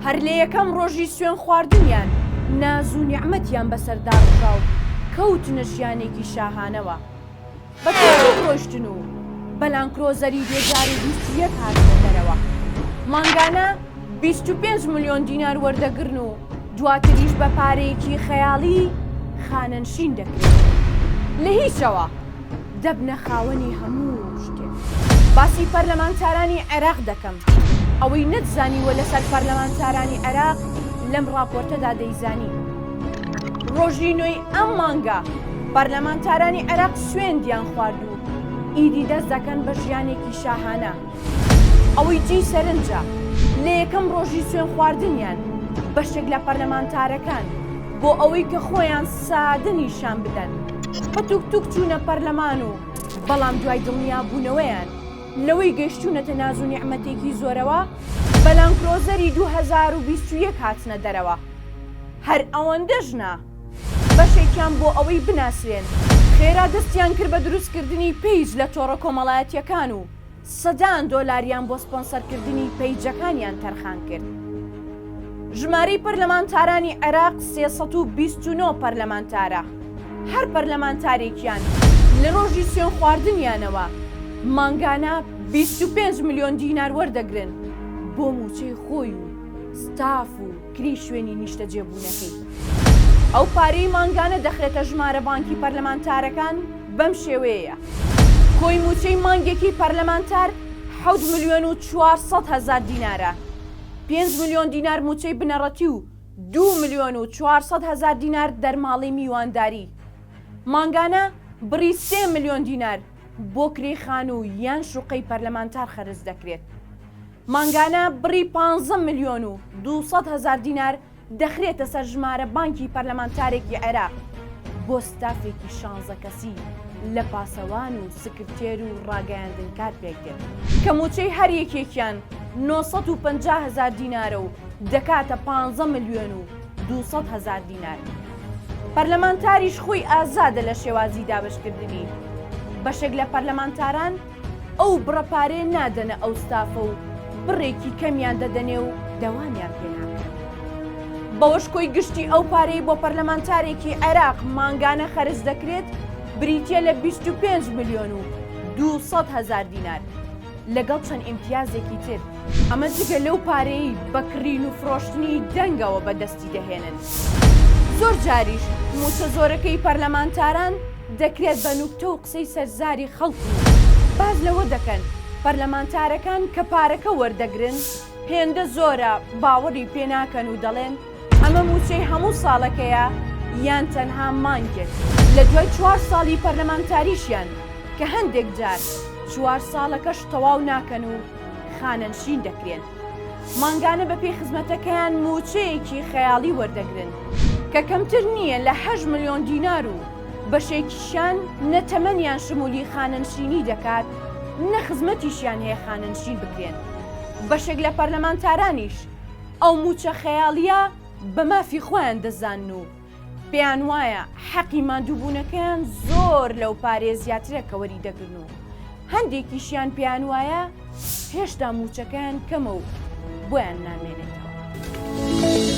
هەر لە یەکەم ڕۆژی سوێن خواردنیان ناز و نیعمەتیان بەسەردا ڕژا و کەوتنە ژیانێکی شاهانەوە. بە توک ڕۆیشتن و بە لانکرۆزەری 2021 هاتنە دەرەوە. مانگانە 25 ملیۆن دینار وەردەگرن و دواتریش بە پارەیەکی خەیاڵی خانەنشین دەکرێن. لە هیچەوە دەبنە خاوەنی هەموو شتێک. باسی پەرلەمانتارانی عێراق دەکەم. ئەوەی نەتزانیوە لەسەر پەرلەمانتارانی عێراق لەم ڕاپۆرتەدا دەیزانی. ڕۆژی نۆی ئەم مانگە پەرلەمانتارانی عێراق سوێندیان خوارد و ئیدی دەست دەکەن بە ژیانێکی شاهانە. ئەوەی جێی سەرنجە لە یەکەم ڕۆژی سوێن خواردنیان بەشێک لە پەرلەمانتارەکان بۆ ئەوەی کە خۆیان سادە نیشان بدەن بە توک توک چوونە پەرلەمان و بەڵام دوای دڵنیابوونەوەیان لەوەی گەیشتوونەتە ناز و نیعمەتێکی زۆرەوە بە لانکرۆزەری 2021 هاتنە دەرەوە. هەر ئەوەندەش نا، بەشێکیان بۆ ئەوەی بناسرێن، خێرا دەستیان کرد بە دروستکردنی page لە تۆڕە کۆمەڵایەتییەکان و سەدان دۆلاریان بۆ سپۆنسەرکردنی پەیجەکانیان تەرخان کرد. ژمارەی پەرلەمانتارانی عێراق 329 پەرلەمانتارە، هەر پەرلەمانتارێکیان لە ڕۆژی سوێندخواردنیانەوە مانگانە 25 ملیۆن دینار وەردەگرن بۆ مووچەی خۆی و ستاف و کرێی شوێنی نیشتەجێبوونەکەی. ئەو پارەی مانگانە دەخرێتە ژمارە بانکی پەرلەمانتارەکان بەم شێوەیەیە، کۆی مووچەی مانگێکی پەرلەمانتار حەوت ملیۆن و 400 هەزار دینارە، پێنج ملیۆن دینار مووچەی بنەڕەتی و دوو ملیۆن و 400 هەزار دینار دەرماڵەی میوانداری. مانگانە بڕی سێ ملیۆن دینار بۆ کرێی خانوو یان شوقەی پەرلەمانتار خەرج دەکرێت. مانگانە بڕی پانزە ملیۆن و 200 هەزار دینار دەخرێتە سەر ژمارە بانکی پەرلەمانتارێکی عێراق بۆ ستافێکی شانزە کەسی لە پاسەوان و سکرتێر و ڕاگەیاندنکار پێکدێت کە مووچەی هەر یەکێکیان 950 هەزار دینارە و دەکاتە پانزە ملیۆن و 200 هەزار دینار. پەرلەمانتاریش خۆی ئازادە لە شێوازی دابەشکردنی. بەشێک لە پەرلەمانتاران ئەو بڕە پارەیە نادەنە ئەو ستافە و بڕێکی کەمیان دەدەنێ و دەوامیان پێ ناکەن. بەوەش کۆی گشتی ئەو پارەی بۆ پەرلەمانتارێکی عێراق مانگانە خەرج دەکرێت بریتییە لە 25 ملیۆن و 200 هەزار دینار لەگەڵ چەند ئیمتیازێکی تر. ئەمە جگە لەو پارەی بە کڕین و فرۆشتنی دەنگەوە بەدەستی دەهێنن. زۆر جاریش مووچە زۆرەکەی پەرلەمانتاران دەکرێت بە نوکتە و قسەی سەر زاری خەڵک و باس لەوە دەکەن پەرلەمانتارەکان کە پارەکە وەردەگرن هێندە زۆرە باوەڕی پێ ناکەن و دەڵێن ئەمە مووچەی هەموو ساڵەکەیە یان تەنها مانگێک لە دوای چوار ساڵی پەرلەمانتاریشیان کە هەندێک جار چوار ساڵەکەش تەواو ناکەن و خانەنشین دەکرێن مانگانە بەپێی خزمەتەکەیان مووچەیەکی خەیاڵی وەردەگرن کە کەمتر نییە لە هەشت ملیۆن دینار و بەشێکیشیان نە تەمەنیان شمولی خانەنشینی دەکات نە خزمەتیشیان هەیە خانەنشین بکرێن. بەشێک لە پەرلەمانتارانیش ئەو مووچە خەیاڵییە بە مافی خۆیان دەزانن و پێیان وایە حەقی ماندووبوونەکەیان زۆر لەو پارەیە زیاترە کە وەری دەگرن و هەندێکیشیان پێیان وایە هێشتا مووچەکەیان کەمە و بۆیان نامێنێتەوە.